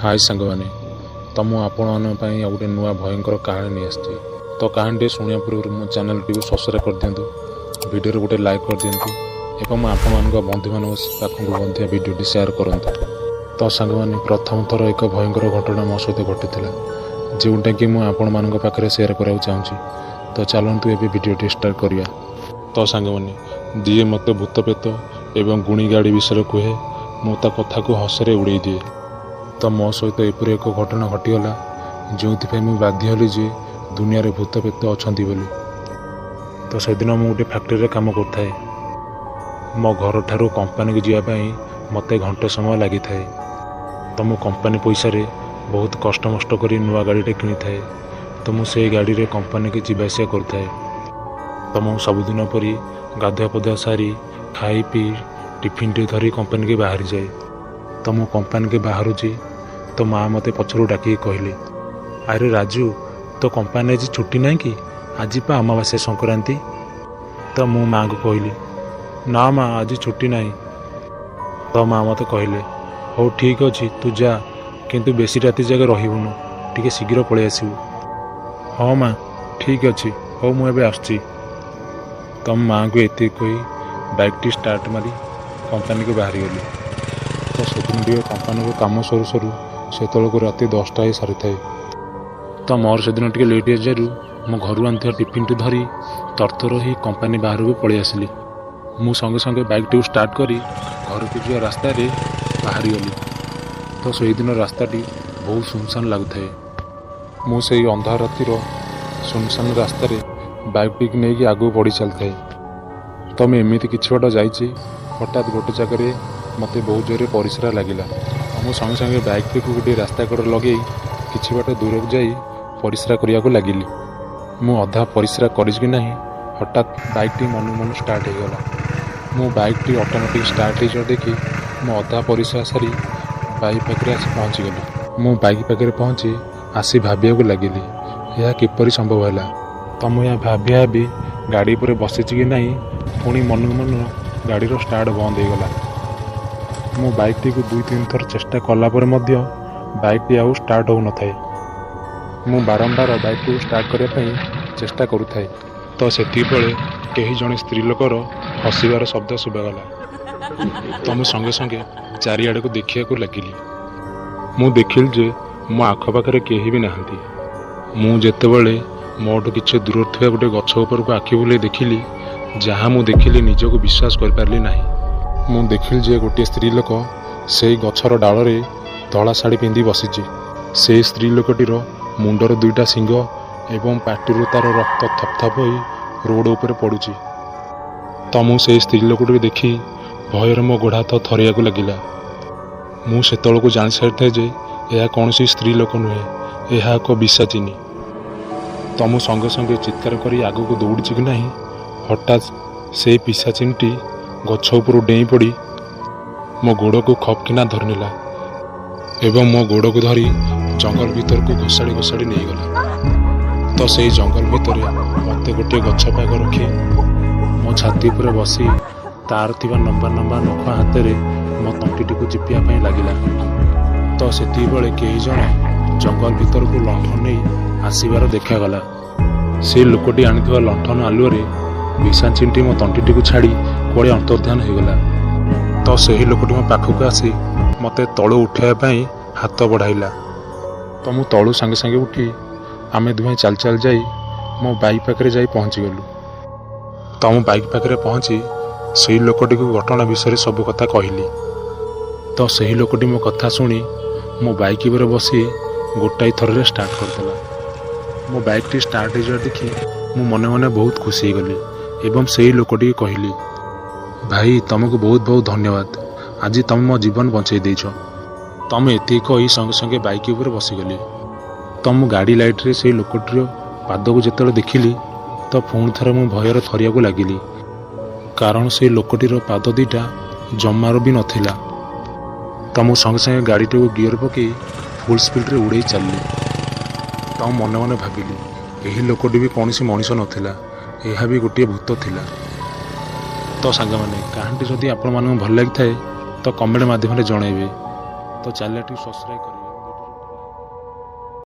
ହାଏ ସାଙ୍ଗମାନେ, ତ ମୁଁ ଆପଣମାନଙ୍କ ପାଇଁ ଆଉ ଗୋଟେ ନୂଆ ଭୟଙ୍କର କାହାଣୀ ନେଇ ଆସିଛି। ତ କାହାଣୀଟି ଶୁଣିବା ପୂର୍ବରୁ ମୋ ଚ୍ୟାନେଲଟିକୁ ସବସ୍କ୍ରାଇବ୍ କରିଦିଅନ୍ତୁ, ଭିଡ଼ିଓରେ ଗୋଟେ ଲାଇକ୍ କରିଦିଅନ୍ତୁ ଏବଂ ଆପଣମାନଙ୍କ ବନ୍ଧୁମାନଙ୍କ ପାଖକୁ ମଧ୍ୟ ଭିଡ଼ିଓଟି ସେୟାର କରନ୍ତୁ। ତ ସାଙ୍ଗମାନେ, ପ୍ରଥମ ଥର ଏକ ଭୟଙ୍କର ଘଟଣା ମୋ ସହିତ ଘଟିଥିଲା, ଯେଉଁଟାକି ମୁଁ ଆପଣମାନଙ୍କ ପାଖରେ ସେୟାର କରିବାକୁ ଚାହୁଁଛି। ତ ଚାଲନ୍ତୁ ଏବେ ଭିଡ଼ିଓଟି ଷ୍ଟାର୍ଟ କରିବା। ତ ସାଙ୍ଗମାନେ, ଯିଏ ମୋତେ ଭୂତ ପ୍ରେତ ଏବଂ ଗୁଣି ଗାଡ଼ି ବିଷୟରେ କୁହେ, ମୁଁ ତା କଥାକୁ ହସରେ ଉଡ଼େଇ ଦିଏ। ତ ମୋ ସହିତ ଏପରି ଏକ ଘଟଣା ଘଟିଗଲା, ଯେଉଁଥିପାଇଁ ମୁଁ ବାଧ୍ୟ ହେଲି ଯେ ଦୁନିଆରେ ଭୂତ ପ୍ରେତ ଅଛନ୍ତି ବୋଲି। ତ ସେଦିନ ମୁଁ ଗୋଟେ ଫ୍ୟାକ୍ଟ୍ରିରେ କାମ କରୁଥାଏ। ମୋ ଘରଠାରୁ କମ୍ପାନୀକୁ ଯିବା ପାଇଁ ମୋତେ ଘଣ୍ଟେ ସମୟ ଲାଗିଥାଏ। ତ ମୁଁ କମ୍ପାନୀ ପଇସାରେ ବହୁତ କଷ୍ଟମଷ୍ଟ କରି ନୂଆ ଗାଡ଼ିଟେ କିଣିଥାଏ। ତ ମୁଁ ସେଇ ଗାଡ଼ିରେ କମ୍ପାନୀକି ଯିବା ଆସିବା କରୁଥାଏ। ତ ମୁଁ ସବୁଦିନ ପରି ଗାଧୁଆ ପାଧୁଆ ସାରି ଖାଇ ପିଇ ଟିଫିନ୍ଟି ଧରି କମ୍ପାନୀକି ବାହାରିଯାଏ। ତ ମୁଁ କମ୍ପାନୀକି ବାହାରୁଛି, ତ ମା ମୋତେ ପଛରୁ ଡାକିକି କହିଲେ, ଆରେ ରାଜୁ, ତୋ କମ୍ପାନୀ ଆଜି ଛୁଟି ନାହିଁ କି? ଆଜି ପା ଅମାବାସ୍ୟା ସଂକ୍ରାନ୍ତି। ତ ମୁଁ ମାଆଙ୍କୁ କହିଲି, ନା ମା, ଆଜି ଛୁଟି ନାହିଁ। ତ ମା ମୋତେ କହିଲେ, ହଉ ଠିକ୍ ଅଛି, ତୁ ଯା, କିନ୍ତୁ ବେଶୀ ରାତି ଯାକେ ରହିବୁନୁ, ଟିକେ ଶୀଘ୍ର ପଳେଇ ଆସିବୁ। ହଁ ମା, ଠିକ୍ ଅଛି, ହଉ ମୁଁ ଏବେ ଆସୁଛି। ତ ମାଆଙ୍କୁ ଏତିକି କହି ବାଇକ୍ଟି ଷ୍ଟାର୍ଟ ମାରି କମ୍ପାନୀକୁ ବାହାରିଗଲି। ତ ସେଦିନ ଟିକେ କମ୍ପାନୀକୁ କାମ ସରୁ ସରୁ ସେତେବେଳକୁ ରାତି 10ଟା ହେଇ ସାରିଥାଏ। ତ ମୋର ସେଦିନ ଟିକେ ଲେଟ୍ ହେଇଯିବାରୁ ମୁଁ ଘରୁ ଆଣିଥିବା ଟିଫିନ୍ଟି ଧରି ତରତର ହୋଇ କମ୍ପାନୀ ବାହାରକୁ ପଳେଇ ଆସିଲି। ମୁଁ ସଙ୍ଗେ ସଙ୍ଗେ ବାଇକ୍ଟିକୁ ଷ୍ଟାର୍ଟ କରି ଘରକୁ ଯିବା ରାସ୍ତାରେ ବାହାରିଗଲି। ତ ସେଇଦିନ ରାସ୍ତାଟି ବହୁତ ଶୂନଶାନ ଲାଗୁଥାଏ। ମୁଁ ସେଇ ଅନ୍ଧାର ରାତିର ଶୂନଶାନ ରାସ୍ତାରେ ବାଇକ୍ଟିକୁ ନେଇକି ଆଗକୁ ବଢ଼ି ଚାଲିଥାଏ। ତ ମୁଁ ଏମିତି କିଛି ବାଟ ଯାଇଛି, ହଠାତ୍ ଗୋଟେ ଜାଗାରେ ମୋତେ ବହୁତ ଜୋରରେ ପରିସ୍ରା ଲାଗିଲା। ମୁଁ ସଙ୍ଗେ ସଙ୍ଗେ ବାଇକ୍ଟିକୁ ଗୋଟିଏ ରାସ୍ତା କଡ଼ରେ ଲଗେଇ କିଛି ବାଟ ଦୂରକୁ ଯାଇ ପରିସ୍ରା କରିବାକୁ ଲାଗିଲି। ମୁଁ ଅଧା ପରିସ୍ରା କରିଛି କି ନାହିଁ, ହଠାତ୍ ବାଇକ୍ଟି ମନକୁ ମନ ଷ୍ଟାର୍ଟ ହେଇଗଲା। ମୋ ବାଇକ୍ଟି ଅଟୋମେଟିକ୍ ଷ୍ଟାର୍ଟ ହେଇଯିବା ଦେଖି ମୁଁ ଅଧା ପରିସ୍ରା ସାରି ବାଇକ୍ ପାଖରେ ଆସି ପହଞ୍ଚିଗଲି। ମୁଁ ବାଇକ୍ ପାଖରେ ପହଞ୍ଚି ଆସି ଭାବିବାକୁ ଲାଗିଲି, ଏହା କିପରି ସମ୍ଭବ ହେଲା। ତ ମୁଁ ଏହା ଭାବି ଭାବି ଗାଡ଼ି ଉପରେ ବସିଛି କି ନାହିଁ, ପୁଣି ମନକୁ ମନ ଗାଡ଼ିର ଷ୍ଟାର୍ଟ ବନ୍ଦ ହେଇଗଲା। ମୁଁ ବାଇକ୍ଟିକୁ 2-3 ଥର ଚେଷ୍ଟା କଲା ପରେ ମଧ୍ୟ ବାଇକ୍ଟି ଆଉ ଷ୍ଟାର୍ଟ ହେଉନଥାଏ। ମୁଁ ବାରମ୍ବାର ବାଇକ୍ଟିକୁ ଷ୍ଟାର୍ଟ କରିବା ପାଇଁ ଚେଷ୍ଟା କରୁଥାଏ। ତ ସେତିକିବେଳେ କେହି ଜଣେ ସ୍ତ୍ରୀ ଲୋକର ହସିବାର ଶବ୍ଦ ଶୁଭାଗଲା। ତ ମୁଁ ସଙ୍ଗେ ସଙ୍ଗେ ଚାରିଆଡ଼କୁ ଦେଖିବାକୁ ଲାଗିଲି। ମୁଁ ଦେଖିଲି ଯେ ମୋ ଆଖପାଖରେ କେହି ବି ନାହାନ୍ତି। ମୁଁ ଯେତେବେଳେ ମୋଠୁ କିଛି ଦୂରରେ ଥିବା ଗୋଟେ ଗଛ ଉପରକୁ ଆଖି ବୁଲେଇ ଦେଖିଲି, ଯାହା ମୁଁ ଦେଖିଲି ନିଜକୁ ବିଶ୍ୱାସ କରିପାରିଲି ନାହିଁ। ମୁଁ ଦେଖିଲି ଯେ ଗୋଟିଏ ସ୍ତ୍ରୀ ଲୋକ ସେଇ ଗଛର ଡାଳରେ ଧଳା ଶାଢ଼ୀ ପିନ୍ଧି ବସିଛି। ସେଇ ସ୍ତ୍ରୀ ଲୋକଟିର ମୁଣ୍ଡର 2ଟା ଶିଙ୍ଗ ଏବଂ ପାଟିରୁ ତା'ର ରକ୍ତ ଥପ୍ ଥପ୍ ହୋଇ ରୋଡ଼ ଉପରେ ପଡ଼ୁଛି। ତ ମୁଁ ସେଇ ସ୍ତ୍ରୀ ଲୋକଟିକୁ ଦେଖି ଭୟରେ ମୋ ଗୋଡ଼ ହାତ ଥରିବାକୁ ଲାଗିଲା। ମୁଁ ସେତେବେଳକୁ ଜାଣିସାରିଥାଏ ଯେ ଏହା କୌଣସି ସ୍ତ୍ରୀ ଲୋକ ନୁହେଁ, ଏହା ଏକ ପିଶାଚିନୀ। ତ ମୁଁ ସଙ୍ଗେ ସଙ୍ଗେ ଚିତ୍କାର କରି ଆଗକୁ ଦୌଡ଼ିଛି କି ନାହିଁ, ହଠାତ୍ ସେଇ ପିଶାଚିନୀଟି ଗଛ ଉପରୁ ଡେଇଁ ପଡ଼ି ମୋ ଗୋଡ଼କୁ ଖପକିନା ଧରିନେଲା ଏବଂ ମୋ ଗୋଡ଼କୁ ଧରି ଜଙ୍ଗଲ ଭିତରକୁ ଘୋଷାଡ଼ି ଘୋଷାଡ଼ି ନେଇଗଲା। ତ ସେଇ ଜଙ୍ଗଲ ଭିତରେ ମୋତେ ଗୋଟିଏ ଗଛ ପାଖ ରଖି ମୋ ଛାତି ଉପରେ ବସି ତାର ଥିବା ଲମ୍ବା ଲମ୍ବା ନଖ ହାତରେ ମୋ ତଣ୍ଟିଟିକୁ ଚିପିବା ପାଇଁ ଲାଗିଲା। ତ ସେତିକିବେଳେ କେହି ଜଣେ ଜଙ୍ଗଲ ଭିତରକୁ ଲଣ୍ଠନ ନେଇ ଆସିବାର ଦେଖାଗଲା। ସେ ଲୋକଟି ଆଣିଥିବା ଲଣ୍ଠନ ଆଲୁଅରେ ପିଶାଚିନୀଟି ମୋ ତଣ୍ଟିଟିକୁ ଛାଡ଼ି କୁଆଡ଼େ ଅନ୍ତର୍ଦ୍ଧାନ ହୋଇଗଲା। ତ ସେହି ଲୋକଟି ମୋ ପାଖକୁ ଆସି ମୋତେ ତଳୁ ଉଠାଇବା ପାଇଁ ହାତ ବଢ଼ାଇଲା। ତ ମୁଁ ତଳୁ ସାଙ୍ଗେ ସାଙ୍ଗେ ଉଠି ଆମେ ଦୁହେଁ ଚାଲି ଚାଲି ଯାଇ ମୋ ବାଇକ୍ ପାଖରେ ଯାଇ ପହଞ୍ଚିଗଲୁ। ତ ମୁଁ ବାଇକ୍ ପାଖରେ ପହଞ୍ଚି ସେଇ ଲୋକଟିକୁ ଘଟଣା ବିଷୟରେ ସବୁ କଥା କହିଲି। ତ ସେହି ଲୋକଟି ମୋ କଥା ଶୁଣି ମୋ ବାଇକ୍ ଉପରେ ବସି ଗୋଟାଏ ଥରରେ ଷ୍ଟାର୍ଟ କରିଦେଲା। ମୋ ବାଇକ୍ଟି ଷ୍ଟାର୍ଟ ହେଇଯିବା ଦେଖି ମୁଁ ମନେ ମନେ ବହୁତ ଖୁସି ହେଇଗଲି ଏବଂ ସେଇ ଲୋକଟିକୁ କହିଲି, ଭାଇ, ତୁମକୁ ବହୁତ ବହୁତ ଧନ୍ୟବାଦ, ଆଜି ତୁମେ ମୋ ଜୀବନ ବଞ୍ଚେଇ ଦେଇଛ। ତ ମୁଁ ଏତିକି କହି ସଙ୍ଗେ ସଙ୍ଗେ ବାଇକ୍ ଉପରେ ବସିଗଲି। ତ ମୁଁ ଗାଡ଼ି ଲାଇଟ୍ରେ ସେଇ ଲୋକଟିର ପାଦକୁ ଯେତେବେଳେ ଦେଖିଲି, ତ ପୁଣି ଥରେ ମୁଁ ଭୟରେ ଥରିବାକୁ ଲାଗିଲି, କାରଣ ସେଇ ଲୋକଟିର ପାଦ 2ଟା ଜମାରୁ ବି ନଥିଲା। ତ ମୁଁ ସଙ୍ଗେ ସଙ୍ଗେ ଗାଡ଼ିଟିକୁ ଗିଅର ପକାଇ ଫୁଲ୍ ସ୍ପିଡ଼ରେ ଉଡ଼େଇ ଚାଲିଲି। ତ ମୁଁ ମନେ ମନେ ଭାବିଲି, ଏହି ଲୋକଟି ବି କୌଣସି ମଣିଷ ନଥିଲା, ଏହା ବି ଗୋଟିଏ ଭୂତ ଥିଲା। ତ ସାଙ୍ଗମାନେ, କାହାଣୀଟି ଯଦି ଆପଣମାନଙ୍କୁ ଭଲ ଲାଗିଥାଏ ତ କମେଣ୍ଟ ମାଧ୍ୟମରେ ଜଣାଇବେ। ତ ଚ୍ୟାନେଲଟିକୁ ସବସ୍କ୍ରାଇବ୍ କରିବେ।